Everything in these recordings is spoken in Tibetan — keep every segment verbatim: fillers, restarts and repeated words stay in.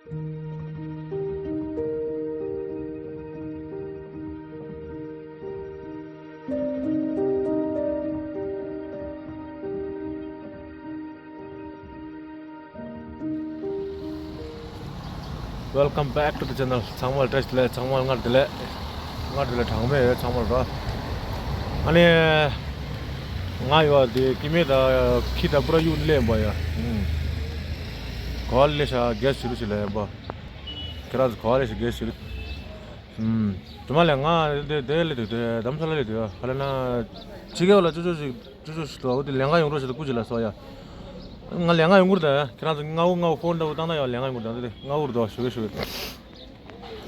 Welcome back to the channel. ཚང་མ་ལ་བཀྲ་ཤིས་བདེ་ལེགས། ཚང་མ་ལ་སྔར་བདེ་ལེགས། སྔར་བདེ་ལེགས་གྲངས་མེད་ཡོད། ཚང་མ་ལ་རོ། ཨ་ནི། ང་ཡོད་དེ་ཀི་མེད་ད་ཁི་ད་པུ་ར་ཡུན་ལེན་པ་ཡ། ག་ལེ་ཤ་གེ་སི་ཞུ་རུ་ཞིག་ལ་ཡ་པ། ཁྱེད་རང་ཚོ་ག་ལེ་ཤ་གེ་སི་ཞུ་རུ། དུ་མ་ལས་ང་དེ་དེ་ལེ་དུ་དེ་དམ་ས་ལ་ལེ་དུ་ཡ་ཧ་ལ་ན། ཕྱི་རྒྱལ་ལ་ཅོ་ཅོ་ཞིག་ཅུ་ཅུ་ཞིག་འདུག་འོ་དེ་ལས་ཀ་ཡོང་རོགས་བྱེད་དོ་སྐུ་མཁྱེན་ལ་སོ་ཡ། ང་ལས་ཀ་ཡོང་གི་རེད་ད་ཡ། ཁྱེད་རང་ཚོ་ང་འུ་ང་འུ་ཕོན་འདྲ་བོ་བཏང་ན་ཡ་ལས་ཀ་ཡོང་གི་རེད་ད། འདི་ང་འུར་འདུག་ཞུ་གི་ཞུ་གི་ག་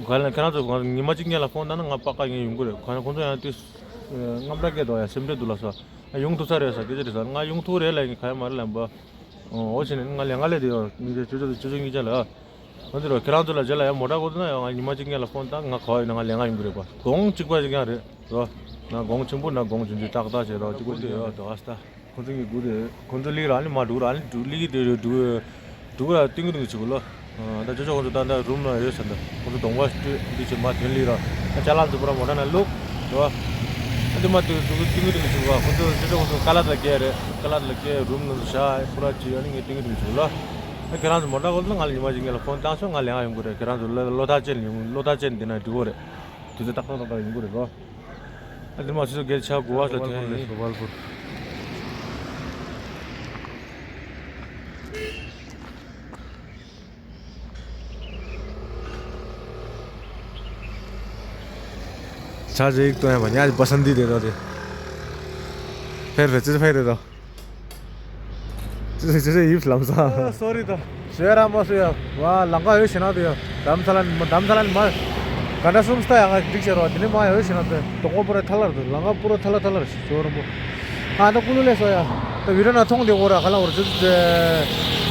ལ་ཁྱེད་རང་ཚོ་ང་ཉི་མ་གཅིག་སྔོན་ལ་ཕོན་བཏང་ན་ང་པ་ཀ་ངས་ཡོང་གི་རེད། ག་ལ་ཁོང་ཚོ་ཡང་དེ་རྔམ་སྐྲག་སྐད་འདུག་ཡ། སེམས་ཁྲལ་འདུག་ལ་སོ། ཡོང་ཐུབ་ས་རེད་ས་སྐད་ཆ་རེད་ས། ང་ཡོང་ཐུབ་རེད་ལ་ངས་ག་ཡ་མ་རེད་ལ་འབའ། འོ་བྱས་ནས་ང་ལས་ཀ་ལས་དེ་ཡོ་ཉིན་རེ་ཅུ་ཅུ་ཅུ་ཅུ་གཉིས་ཆ་ལ། ང་ཚོ་རོ་ཁྱེད་རང་ཚོ་ལ་རྗེས་ལ་ཡང་མོ་ཊ་གོ་ཐུབ་ན་ཡང་ང་ཉི་མ་གཅིག་སྔོན་ལ་ཕོན་བཏང་ང་ག་བ་ཡོད་ན་ང་ལས་ཀ་ཡོང་གི་རེད་པ། གོང་གཅིག་པ་ཞིག་ཀྱང་རེད་རོ། ན་གོང་ཆེན་པོ་ན་གོང་ཆུང་ཆུང་ཏག་ཏག་བྱས་རོ་གཅིག་པོ་དེ་ཡོད་དོ་ཨ་སྟ། ཁོ་ཚོ་གི་སྒུག་དེ་ཁོ་ཚོ་ལིག་ར་ནི་མ་འགྲུག་ར་ནི་འགྲུག་ལིག་དེ་འགྲུག་འགྲུག་ར་ཏིང་གི་ཏིང་གི་བྱེད་གོ་ལོ། ད་ཅོ་ཅོ་ཁོ་ཚོ་ད་ད་རུམ་ལ་ཡོད་ས་འདི་ཁོ་ཚོ་གདོང་པ་སྤྲོད་འདི་བྱེད་མ་ཐོན་ལིག་ར། ད་ཅ་ལག་འཛུགས་པོ་ར་མོ་ཊ་ན་བླུགས་རོ། ཨ་འདི་མ་ཏིང་གི་ཏིང་གི་ཏིང་གི་བྱེད་གོ། ཁོ་ཚོ་ཅོ་ཅོ་ཁོ་ཚོ་ཀ་ལ་ད་སྐད་རེད། ཀ་ལ་ད་སྐད་རུམ་ནང་དུ་བཞག་ཁོ་ར་ཅི་ཡོད་ནི་ངས་ཏིང་གི་ཏིང་གི་བྱེད་གོ་ལོ། ཨ་ཁྱེད་རང་ཚོ་མོ་ཊ་གོ་ལ་ང་ལ་ཉི་མ་གཅིག་སྔོན་ལ་ཕོན་བཏང་སོང་། ང་ལས་ཀ་ཡོང་གི་རེད། ཁྱེད་རང་ཚོ་ལོ་ལོ་ཐག་བཅད་ནས་ཡོང་ལོ་ཐག་བཅད་ནས་འདི་ན་འགྲོ་གི་རེད། དུས་ཚོད་ཏག་ཏག་ཏག་ཏག་ཡོང་གི་རེད་རོ། ཨ་འདི་མ་ཚོད་ཚོད་སྐད་ཆ་གོ་བ་ལ་ཐོན་ཡིན། ཆ་ཅིག་སྟོན་ཡ་མ་ཉག་པ་སན་དི་དེ་རོ་དེ། ཕེར་ཕེར་ཙི་ཕེར་རེད་རོ། ཅི་ཟེར་ཅི་ཟེར་ཡིབ་ལམ་སང་། སོ་རི་ད། ཤོད་ར་མ་སོ་ཡ། ཝ་ལང་ཀ་ཡོད་ཤེ་ན་དུ་ཡ། དམ་ས་ལ་ནི་མ་དམ་ས་ལ་ནི་མ། ག་འདྲ་གསུམ་སྟ་ཡ་ང་འགྲིག་ཤེ་རོ་དེ་ནི་མ་ཡོད་ཤེ་ན་དུ། དོ་ཀོ་པོ་ར་ཐ་ལར་དུ་ལང་ཀ་པུ་ར་ཐ་ལ་ཐ་ལར་ཤི་ཅོ་ར་མོ། ཨ་ད་ཀུ་ལུ་ལས་སོ་ཡ། ད་བི་ར་ན་ཐོང་དེ་ཀོ་ར་ཁ་ལ་འོར་ཅོ་ཅོ།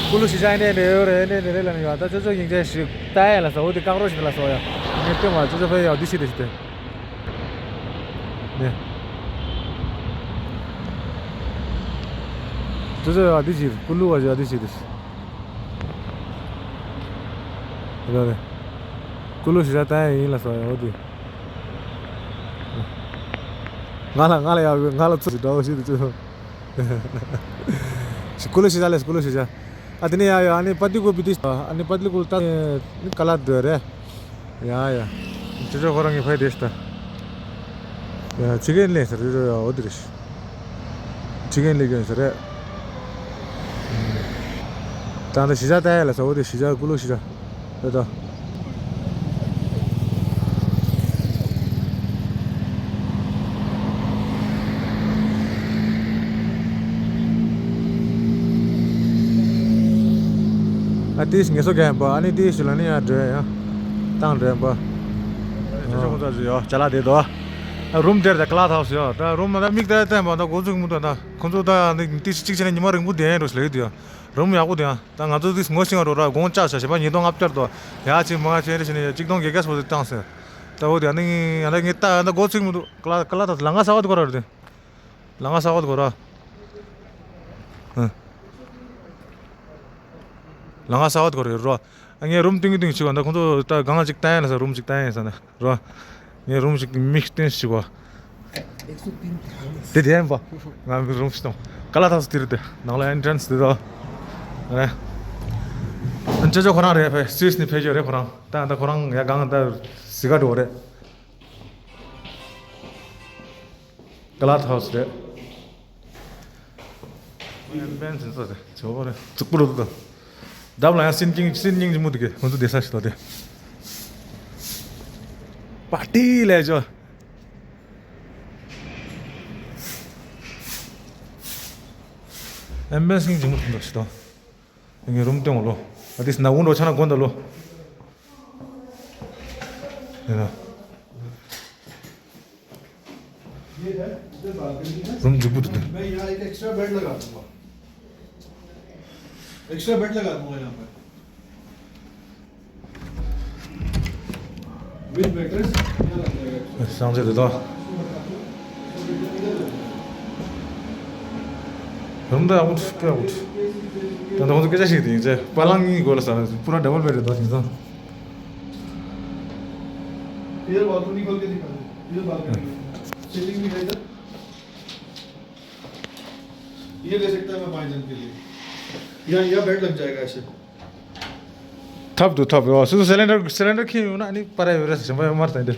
ཀུ་ལུ་ཤི་ཅ་ཨེ་ནེ་རེ་ཡོ་རེ་ཨེ་ནེ་རེ་རེ་ལ་ནི་ཡ། ད་ཅོ་ཅོ་ཡིན་ཅེ་ཤི་ཏ་ཡ་ལ་ས་འོ་དེ་ཀག་རོ་ཤི་ལ་སོ་ཡ། ངས་སྟེང་བ་ཅོ་ཅོ་ཕེ་ཡ་འོ་དི་ཤི་དེ་ཤི་དེ། ནས། ཅོ་ཅོ་ཡ་འདི་ཞིག་ཀུ་ལུ་བ་ཞིག་འདི་ཞིག་རེད། རེད་རེད། ཀུ་ལུ་ཞིག་ད་ཡ་ཡིན་ལ་སོ་ཡ་འོ་དེ། ང་ལ་ང་ལ་ཡ་ང་ལ་ཚུར་ཞིག་འདྲ་བོ་ཞིག་འདུག་ཅོ། ཀུ་ལུ་ཞིག་ལས་ཀུ་ལུ་ཞིག་ཨ་དེ་ནས་ཡ་ཡ་ཨ་ནི་པ་ཏི་ཀུ་པི་ཏི་ཨ་ནི་པ་ཏི་ཀུ་ལ་ཏ་ནི་ཀ་ལ་དུ་རེད། ཡ་ཡ། ཅོ་ཅོ་ཁོ་རང་གི་ཕ་ཡི་དེ་ཤི་ད། ཡ་ཅི་གེན་ལེན་ཟེར་རེད་རེད་ཡ་འོ་དེ་རེད། ཅི་གེན་ལེན་གྱོན་ཟེར་རེད། ད་ནི་ཤི་ཇ་ཏ་ཡ་ལ་ས་འོ་དེ་ཤི་ཇ་ཀུ་ལུ་ཤི་ཇ། རེད་ད། ཨ་ཏིས་ངེས་སོ་གན་པ་ཨ་ནི་ཏིས་ལ་ནི་ཡ་འགྲོ་ཡ་ཏང་འགྲོ་ཡ་པ། ཅོ་ཅོ་ཁོ་ཚོ་ཡོ་ཅ་ལག་དེ་དོ། རུམ་དེར་ད་ཀ་ལ་ཐའོ་སི་ཡོ་ད་རུམ་ད་མིག་ད་བསྟན་པ་ད་འགོ་འཛུགས་མི་འདུག་ད་ཁོ་ཚོ་ད་ནི་ཏིས་གཅིག་བྱས་ན་ཉི་མ་རིང་པོ་བསྡད་འགྲོ་ཞིག་ལེགས་དུ་ཡ། རུམ་ཡག་པོ་དེ་ཡང་ད་ང་ཚོ་དེ་ངོ་ཤེས་པ་རོ་ར་དགོང་ལྕགས་བྱ་བྱེད་པ་ཉིས་སྟོང་ལྔ་བཅུ་དོ། ཡ་ཅིག་མ་ང་ཆེ་རེ་ཞིག་ནས་གཅིག་སྟོང་བརྒྱད་བརྒྱ་སོ་དེ་བཏང་ཟེར། ད་འོ་དེ་ཡང་ནི་ཡང་ད་ངས་ད་ཡང་ད་འགོ་ཚུགས་མི་འདུག་ཀ་ལ་ཀ་ལ་ད་ལ་ང་ས་བ་དེ་གོ་ར་རེད། ལ་ང་ས་བ་དེ་གོ་ར། ཧུ། ལ་ང་ས་བ་དེ་གོ་ར་རོ། ངས་རུམ་ཏིང་ཏིང་ཞིག་བ་ད་ཁོང་ཚོ་ད་གང་ཅིག་བཏང་ཡ་ལ་ས་རུམ་ཅིག་བཏང་ཡ་ས་ན། རོ། ངས་རུམ་ཞིག་མིག་སྟོན་ཞིག་བ། དེ་དེ་ཡིན་པ། ང་མིག་རུམ་ཞིག་དང་། ཀ་ལ་ཐག་སུ་དེ་རེད་དེ། ནང་ལ་ཨེན་ཊྲན་སི་དེ་དང་། རེད། ཨན་ཅོ་ཅོ་ཁོ་རང་རེད་ཕེ། སུད་སི་ནས་ཕེབས་རྒྱུ་རེད་ཁོ་རང་། ད་ད་ཁོ་རང་ཡ་གང་ད་ཟི་ག་འགྲོ་རེད། ཀ་ལ་ཐག་སུ་རེད། ཨེམ་བན་སི་ཚོ་རེད། ཇོ་བོ་རེད། གཙུག་པུ་རུ་དང་། འདབས་ལ་ཡང་སྲིན་ཀིང་སྲིན་ཀིང་ཅི་མོ་འདུག་གི་ཁོང་ཚོ་བསྡད་ས་ཞིག་ལ་དེ། པར་ཊི་ལས་ཇོ། ཨེམ་བན་སི་ཀིང་ཅི་མོ་འདུག་ཞིག་དང་། ངའི་རུམ་སྟོན་ལོ། ཨ་ཏིས་ན་འུན་འགྲོ་ཆ་ན་དགོན་ད་ལོ། ཡིན་ན། ये है, इधर बालकनी है। रूम जुबुट दे। मैं यहाँ एक एक्स्ट्रा बेड लगा दूंगा। एक्स्ट्रा बेड लगा दूंगा यहाँ पर। विद मैट्रेस यहाँ लग जाएगा एक्स्ट्रा। सांचे दे दो। रूम दा आउट पे आउट। ད་ཁོང་ཚོ་སྐད་ཆ་བཤད་དེ་ཡིན་ཚེ་པ་ལང་གཉིས་དགོས་ལ་ཟ་ན་པུ་ར་ཌབ་བལ་བེཌ་རེད་ད་དེང་སང་། इधर बालकनी खोल के दिखा दे। इधर बालकनी। सेटिंग भी है इधर। ये ले सकता है मैं पाँच जन के लिए। यहाँ, यहाँ बेड लग जाएगा ऐसे। ཐབས་འདུག་ཐབས་ཡོད། སོ་སོ་སི་ལིན་ཌར་སི་ལིན་ཌར་ཁྱེར་ཡོང་ན་ཨ་ནི་པར་ཡོད་རེད། ཞིམ་པ་ཡོད་མ་རེད་ད་འདི།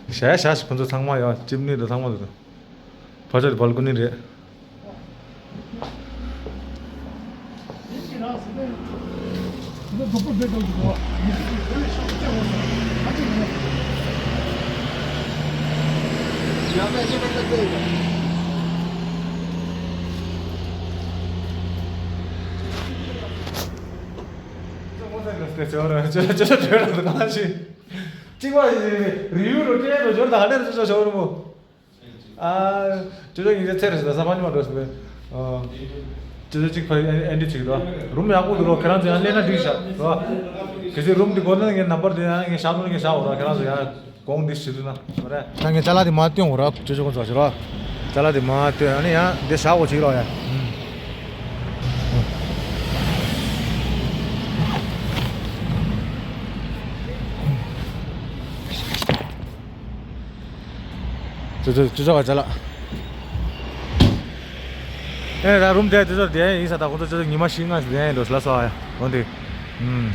ཞ་ཡ་ཞ་ཞིག་ཁོ་ཚོ་ཚང་མ་ཡོད། ཅིམ་ནི་དང་ཚང་མ་འདུག་ཕར་ཕྱོགས་དེ་བལ་ཀོ་ནི་རེད། གཅིག་པ་རི་ཡུ་རུ་ཏྲེ་རུ་འབྱོར་དང་ཧ་ལས་རུ་ཅོ་ཅོ་ཞོར་མོ། ཨ། ཅོ་ཅོ་ཡིན་ཚེ་ཚེ་རེ་ཟ་ས་ཕ་ཉི་མ་འགྲོ་སི་པེ། ཅོ་ཅོ་གཅིག་ཕ་ཨེ་ཨེ་འདྲི་ཅིག་རོ། རུམ་ཡག་པོ་འདུག་རོ། ཁྱེད་རང་ཚོ་ཡང་སླེབས་ན་འགྲིག་ཤག་རོ། གལ་སྲིད་རུམ་འདི་དགོས་ན་ངའི་ནམ་བར་དེ་ཡང་ངས་བཞག་ནོ་ངས་བཞག་འོ་རོ། ཁྱེད་རང་ཚོ་ཡང་དགོངས་འདི་ཞུ་དུས་ན་མ་རེད། ད་ངས་ཅ་ལག་དེ་མ་སྟོན་འོ་རོ། ཅོ་ཅོ་ཁོང་ཚོ་ཞུ་རོ། ཅ་ལག་དེ་མ་སྟོན། ཨ་ནི་ཡང་འདི་བཞག་འོ་ཅིག་རོ་ཡ། ཅོ་ཅོ་ཅོ་ཅོ་ག་ཅ་ལག་ཨེ་ད་རུམ་དེ་ཅོ་ཅོ་དེ་ཡིན་ས། ད་ཁོང་ཚོ་ཅོ་ཅོ་ཉི་མ་བཞི་ལྔ་ཞིག་དེ་ཡིན་འགྲོ་ལ་སོ་ཡ། འོན་ཏེ་ཨུམ།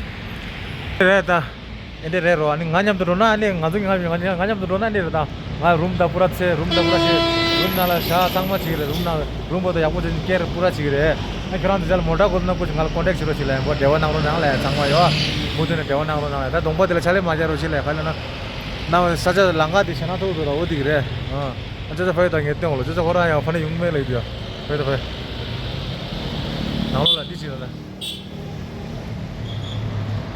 རེད་ད། ཨེ་འདྲ་རེད་རོ། ཨ་ནི་ང་མཉམ་དུ་འགྲོ་ན་ཨ་ནི་ང་ཚོ་ང་ང་ང་མཉམ་དུ་འགྲོ་ན་ཨ་ནི་རེད་ད། ང་རུམ་ད་པུ་ར་ཚེ་རུམ་ད་པུ་ར་ཤེ་རུམ་ནང་ལ་ཞག་ཚང་མ་བྱེད་ཀྱི་རེད། རུམ་ནང་རུམ་པོ་ད་ཡག་པོ་བྱེད་ཀྱི་རེད། པུ་ར་བྱེད་ཀྱི་རེད། ཨ་ཁྱོད་རང་ཚོ་ཅལ་མོ་ཊ་གོ་ན་ཀུ་ཅི་ང་ལ་ཀོན་ཊེག་བྱེད་རོགས་བྱེད་ལ་ཡང་པོ་འབྲེལ་བ་གནང་རོགས་གནང་ལ་ཡང་ཚང་མ་ཡོད། མུ་མཐུད་ནས་འབྲེལ་བ་གནང་རོགས་གནང་ལ་ཡང་། ད་གདོང་པ་དེ་ལ་ཕྱག་ལས་མ་བྱ་རོགས་བྱེད་ལ་ཡང་ག་ལ་ན། ན་ས་ཆ་ལང་ཀ་དེ་ཞེ་ན་ཐུག་འདུག་ད་འོ་དེ་གི་རེད། ཨ་ཅོ་ཅོ་ཕ་ཡི་ད་ངས་སྟོན་འོ་ལ་ཅོ་ཅོ་ཁོ་རང་ཡང་ཕ་ནས་ཡོང་མེད་ལ་ཡི་དུ་ཡ། ཕ་ཡི་ད་ཕ་ཡི་ནང་ལོགས་ལ་འདི་བྱེད་ད་ན།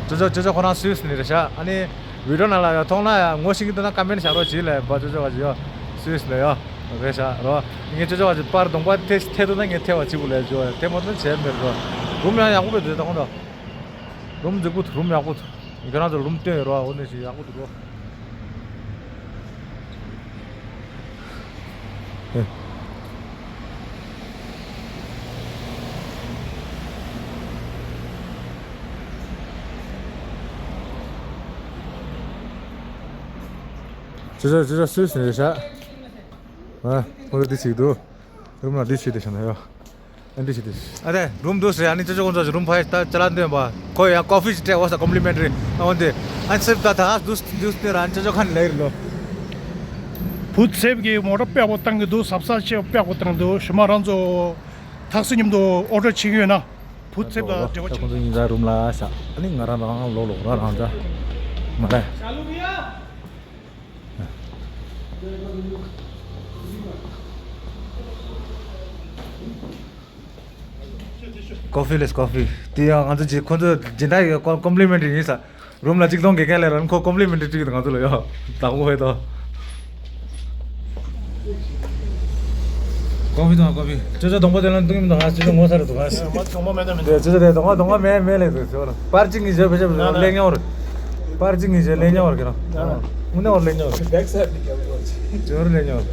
ཅོ་ཅོ་ཅོ་ཅོ་ཁོ་རང་སུད་སི་ནས་རེད་ཤག་ཨ་ནི་བི་ཌིའོ་ནང་ལ་ཡང་མཐོང་ན་ཡང་ངོ་ཤེས་ཀྱི་འདུག་ན་ཀ་མེན་ཊི་བཞག་རོགས་བྱེད་ལ་ཡང་པ་ཅོ་ཅོ་ག་ཅི་ཡོ་སུད་སི་ལ་ཡོ་རེད་ཤག་རོ། ངས་ཅོ་ཅོ་ག་ཅི་པར་གདོང་པ་ཐེ་ཐེ་འདུག་ན་ངས་ཐེ་བ་བྱེད་དགོས་ལས་ཅོ་ཐེ་མ་འདུག་བྱས་མེད་རོ། རུམ་ཡང་ཡག་པོ་རེད་འདུག་ད་ཁོང་ད། རུམ་འཛུགས་པོ་རུམ་ཡག་པོ་འདུག་ཁྱོད་རང་ཚོ་རུམ་སྟོན་ཡོད་རོ། འོ་ནས་ཞིག་ཡག་པོ་འདུག་རོ། ཅོ་ཅོ་ཅོ་ཅོ་སུད་སི་ནས་རེད་ཤག་ཨ། ཁོ་ཚོ་འདི་བྱེད་འདུག་རུམ་ལ་འདི་བྱེད་དེ་བྱུང་ན་ཡོ། ཨ་འདི་བྱེད་དེ། ཨ་དེ་རུམ་འདུག་ཟེར། ཨ་ནི་ཅོ་ཅོ་ཁོང་ཚོ་རུམ་ཕ་ཡི་ད་ཅ་ལག་འདོན་པ་ཁོ་ཡང་ཀོ་ཕི་ཞིག་སྤྲད་འོ་ས་ཀོམ་པི་ལི་མེན་ཊི་རི་ཨ་འོན་ཏེ། ཨ་སིབ་ད་ད་འདུག་འདུག་སྟེ་རང་ཅོ་ཅོ་ཁ་ནས་ལེར་ལོ། བུ་ཚེབ་ཀྱི་མོ་ཊ་པེག་པོ་བཏང་གི་འདུག་ཟབ་ས་ཆེ་པེག་པོ་བཏང་འདུག་ཞུ་མ་རང་ཚོ་ཐག་སི་མཉམ་དུ་ཨོ་ཌར་བྱེད་ཀྱི་ཡོད་ན་བུ་ཚེབ་ལ་འབྲེལ་བ་ད་ཁོང་ཚོ་གཉིས་ཀ་རུམ་ལ་ས། ཨ་ནི་ང་རང་རང་ལོག་ལོག་ར་རང་ཚ་མ་རེད། ཀོ་ཕི་ལེས་ཀོ་ཕི། དེ་ཡང་ང་ཚོ་ཇི་ཁོ་ཚོ་སྦྱིན་བདག་གི་ཀོ་ཀོམ་པི་ལི་མེན་ཊི་རི་ཡིན་ས། རུམ་ལ་གཅིག་སྟོང་དགེ་རྒན་ལས་རན་ཁོ་ཀོམ་པི་ལི་མེན་ཊི་རི་སྤྲད་ཀྱི་འདུག་ང་ཚོ་ལ་ཡོ། དང་པོ་ཧེ་ཏོ། ཀོ་ཕི་དང་ཀོ་ཕི། ཅོ་ཅོ་གདོང་པ་དེ་ལ་འདུག་མི་འདུག་ང་ཅོ་ཅོ་ངོ་ཚ་རེད་འདུག་ང་། ང་གདོང་པ་མེད་ན་མི་འདུག་ཅོ་ཅོ་དེ་གདོང་པ་གདོང་པ་མེད་མེད་ལས་འདུག་ཅོ་ར། པར་ཅིག་གིས་བྱས་བྱས་ལས་ཉོ་རེད། པར་ཅིག་གིས་བྱས་ལས་ཉོ་རེད་ཁྱེད་རང་། དངོས་གནས་བར་ལས་ཉོ་རེད། བེག་སའིཌ་ནས་རྒྱབ་ཡོད། ཅོ་ར་ལས་ཉོ་རེད།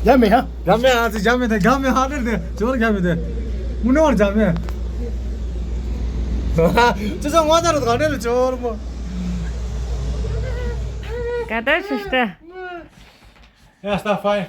ཡ་མེད་ཧ། རྒྱ་མེད་ཨ་ཙི་རྒྱ་མེད་དེ་རྒྱ་མེད་ཧ་ནེར་དེ་ཅོར་རྒྱ་མེད་དེ། དངོས་གནས་བར་རྒྱ་མེད། ཅི་ཚོ་ངོ་ཚ་རུ་ག་ནེར་ཅོར་མོ། ག་ད་ཤི་ཤི་ད། ཡ་སྟ་ཕའི།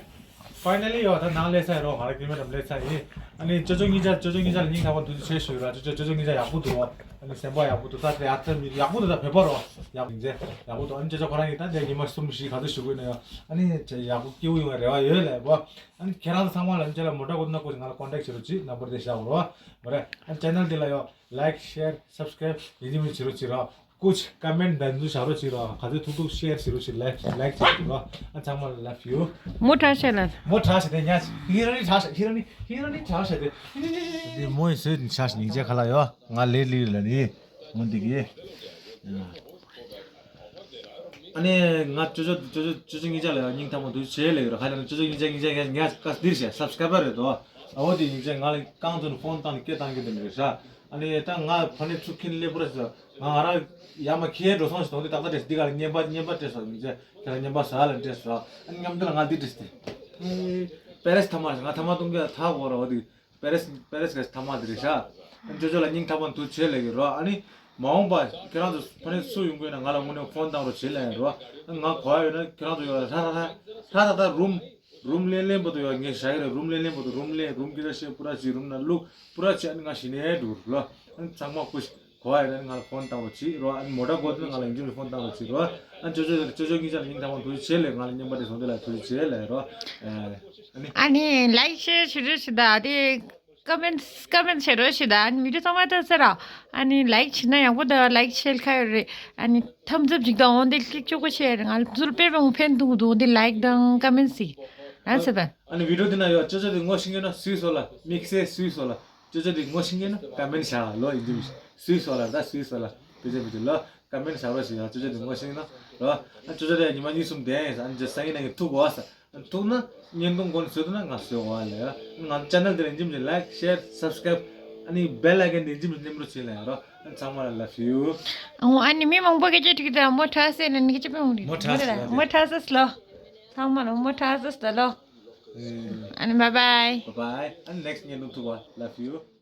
ཕའི་ནལ་ལི་ཡོ་ད་ནང་ལས་ཚ་ཡི་རོ་ང་ར་ཀི་མེ་རམ་ལས་ཚ་ཡི། ཨ་ནི་ཅོ་ཅོ་གཉིས་ཆ་ཅོ་ཅོ་གཉིས་ཆ་ལ་སྙིང་ཐག་པ་འདུག་ཅེས་ཞུ་ར། ཅོ་ཅོ་ཅོ་ཅོ་གཉིས་ཆ་ཡག་པོ་འདུག་ཨ་ནི་སེམས་པ་ཡག་པོ་འདུག་ད་དེ་ཨ་ཙི་མི་ཡག་པོ་འདུག་ད་བོད་པ་རོ་ཡག་པོ་འདུག་ཡག་པོ་འདུག་ཨ་ནི་ཅོ་ཅོ་ཁོ་རང་གིས་ད་དེ་ཉི་མ་གསུམ་བཞི་ག་ཚོད་ཞུ་དགོས་ན་ཡོ། ཨ་ནི་ཅེ་ཡག་པོ་སྐྱིད་པོ་ཡོང་བའི་རེ་བ་ཡོད་ལས་བོ། ཨ་ནི་ཁྱེད་རང་ཚོ་ཚང་མ་ལ་ཨ་ནི་ཅེ་ལ་མོ་ཊ་གོ་ན་ཀོ་ང་ལ་ཀོན་ཊེག་བྱེད་རོགས་གྱིས། ནམ་བར་དེ་བཞག་རོགས་མ་རེད། ཨ་ནི་ཅེ་ནལ་འདི་ལ་ཡོ་ལའིག་ཤེར་སབ་སི་ཀ་རའིབ་ཡིན་གཅིག་མིན་གཅིག་རོགས་བྱེད་རོགས་གྱིས་རོགས། ཀུཆ་ཀ་མེན་ཊི་འདི་ཚོ་བཞག་རོགས་གྱིས་རོགས། ག་ཚོད་ཐུག་ཐུག་ཤེར་བྱེད་རོགས་གྱིས། ལའིག་ལའིག་བྱེད་རོགས། ཨ་ཚང་མ་ལ་ལབ་ཡོད། མོ་ཊ་ཤེ་ལ། མོ་ཊ་ཤེ་དེ་ཉ་ཧི་ར་ནི་ཊ་ཤེ་ཧི་ར་ནི་ཧི་ར་ནི་ཊ་ཤེ་དེ། དེ་མོ་ཡི་སོས་ནི་ཆ་ཤེ་སྙིང་རྗེ་ཁ་ལ་ཡོད། ང་ལས་ལི་ལ་ནི་མོ་འདི་གི། ཨ་ནི་ང་ཅོ་ཅོ་ཅོ་ཅོ་ཅོ་ཅོ་གཉིས་ཆ་ལ་ཡང་སྙིང་ཐག་པ་འདུག་བྱས་ལེ་ཡོད་ར། ཧ་ལས་ན་ཅོ་ཅོ་གཉིས་ཆ་གཉིས་ཆ་ངས་ངས་བཀའ་འདིར་བྱས་སབ་སི་ཀ་རའིབ་རེད་དོ། ཨ་འོ་དེ་གཉིས་ཆ་ང་ལ་རྐང་ཚོ་ནི་ཕོན་བཏང་ནས་སྐད་བཏང་གི་འདི་མི་རེད་ཤག་ཨ་ནི་ད་ང་ཕ་ནས་ཚུར་ཁྱེར་སླེབས་པོ་ར་ཟེར། ང་ང་རང་ཡར་མར་ཁྱེར་འགྲོ་སོང་ཞིག་དང་དེ་ཏག་ཏག་རེད། འདི་ག་ལ་བརྙན་པར་བརྙན་པར་སྤྲད་སོང་། གཉིས་ཆ་ཁྱེད་ལ་བརྙན་པར་ཟ་ལ་སྤྲད་སོང་། ཨ་ནི་མཉམ་དུ་ལ་ང་འདི་སྤྲད་སྟེ། པེ་རེས་ཐ་མག་རེད། ང་ཐ་མག་གཏོང་གི་ཐག་འོ་ར་འོ་དེ། པེ་རེས་པེ་རེས་གི་ཐ་མག་དེ་རེད་ཤག་ཅོ་ཅོ་ལ་སྙིང་ཐག་པ་ནས་ཐུགས་རྗེ་ཆེ་ལབ་ཀྱི་རོ། ཨ་ནི་མ་འོངས་པ་ཁྱེད་རང་ཚོ་ཕ་ནས་སུ་ཡོང་གི་ཡོད་ན་ང་ལ་དངོས་གནས་ཕོན་བཏང་རོགས་བྱེད་ལབ་ཡིན་རོ། ང་གོ་ཡ་ཡོད་ན་ཁྱེད་རང་ཚོ་ཡོད་ལ་ཧྲ་ཧྲ་ཧྲ་ཧྲ་ཧྲ་རུམ་རུམ་ལེན་ལེན་པོ་དུ་ཡོད་ངས་བཞག་གི་རེད། རུམ་ལེན་ལེན་པོ་དུ་རུམ་ལེན་རུམ་གི་ར་ཤེ་པུ་ར་ཅི་རུམ་ན་ལུག་པུ་ར་ཅི་ཨ་ནི་ང་ཞི་ནས་འགྲོ་རོ། ཨ་ནི་ཚང་མ་ཀུ་ཤི་གོ་ཡ་ཡོད་ན་ང་ལ་ཕོན་བཏང་རོགས་བྱེད་རོ། ཨ་ནི་མོ་ཊ་གོ་དུ་ན་ང་ལ་ཡིན་གཅིག་ཕོན་བཏང་རོགས་བྱེད་རོ། ཨ་ཅོ་ཅོ་ཅོ་ཅོ་གཉིས་ཆ་ལ་སྙིང་ཐག་པ་ཐུགས་རྗེ་ཆེ་ལབ། ང་ལ་བརྙན་པར་དེ་བཟོ་དེ་ལ་ཐུགས་རྗེ་ཆེ་ལབ་རོ། ཨ་ནི། ཨ་ནི་ལའིག་ཤེར་བྱེད་རོགས་བྱེད་ད་དེ། ཀ་མེན་ཊི་ཀ་མེན་ཊི་བྱེད་རོགས་བྱེད་ད། ཨ་ནི་བི་ཌིའོ་ཚང་མ་ལྟ་ཟེར་ར། ཨ་ནི་ལའིག་བྱེད་ན་ཡག་པོ་འདུག་ལའིག་བྱེད་ཁ་ཡོད་རེད། ཨ་ནི་ཐམ་སི་ཨབ་ཅིག་དང་འོན་ཏེ་ཀླིག་ཅོག་པོ་བྱེད་རེད། ང་ཚོར་དཔེ་མང་ཕན་ཐོགས་འདུག་འོན་ཏེ་ལའིག་དང་ཀ་མེན་ཊི་སི་ཨ་ཟེར་ད། ཨ་ནི་བི་ཌིའོ་འདི་ན་ཡོད་ཅོ་ཅོ་དེ་ངོ་ཤེས་ཀྱི་ན་སུས་སོ་ལ་དམིགས་བསལ་སུས་སོ་ལ་ཅོ་ཅོ་དེ་ངོ་ཤེས་ཀྱི་ན་ཀ་མེན་ཊི་བྱ་ལོ་ཡིན་དུས་སུས་སོ་ལ་ད་སུས་སོ་ལ་དེ་ཅོ་བི་ཌིའོ་ལ་ཀ་མེན་ཊི་བྱ་རོགས་བྱེད་ཡ། ཅོ་ཅོ་དེ་ངོ་ཤེས་ཀྱི་ན་རོ། ཨ་ཅོ་ཅོ་དེ་ཉི་མ་གཉིས་གསུམ་བསྡད་ཡིན་ས། ཨ་ནི་ཇེ་སང་ཉིན་ནང་གི་ཐུག་གོ་ས། ཐུག་ན་བརྙན་ཐུང་གོན་བཟོས་ཐུབ་ན་ང་བཟོས་འོང་ལ་ཡ། ང་ཚོ་ཅེ་ནལ་དེ་ལ་འཇིམ་གྱི་ལའིག་ཤེར་སབ་སི་ཀ་རའིབ་ཨ་ནི་བེལ་ཨའི་ཀོན་དེ་འཇིམ་གྱི་མནན་རོགས་བྱེད་ལ་ཡ་རོ། ཨ་ཚང་མ་ལ་love you། ཨོ་ཨ་ནི་མི་མང་པོ་སྐད་ཆ་དྲིས་ད་མོ་ཁྲ་སེ་ན་ནི་སྐད་ཆ་དཔེ་མང་དྲིས། མོ་ཁྲ་སེ་ལ་མོ་ཁྲ་སེ་ལོ། ཚང་མ་ལ་མོ་ཁྲ་སེ་ལ་ལོ། ཨ་ནི་bye bye། Bye bye། ཨ་ནི་next བརྙན་ཐུང་ཐུག་པ་love you།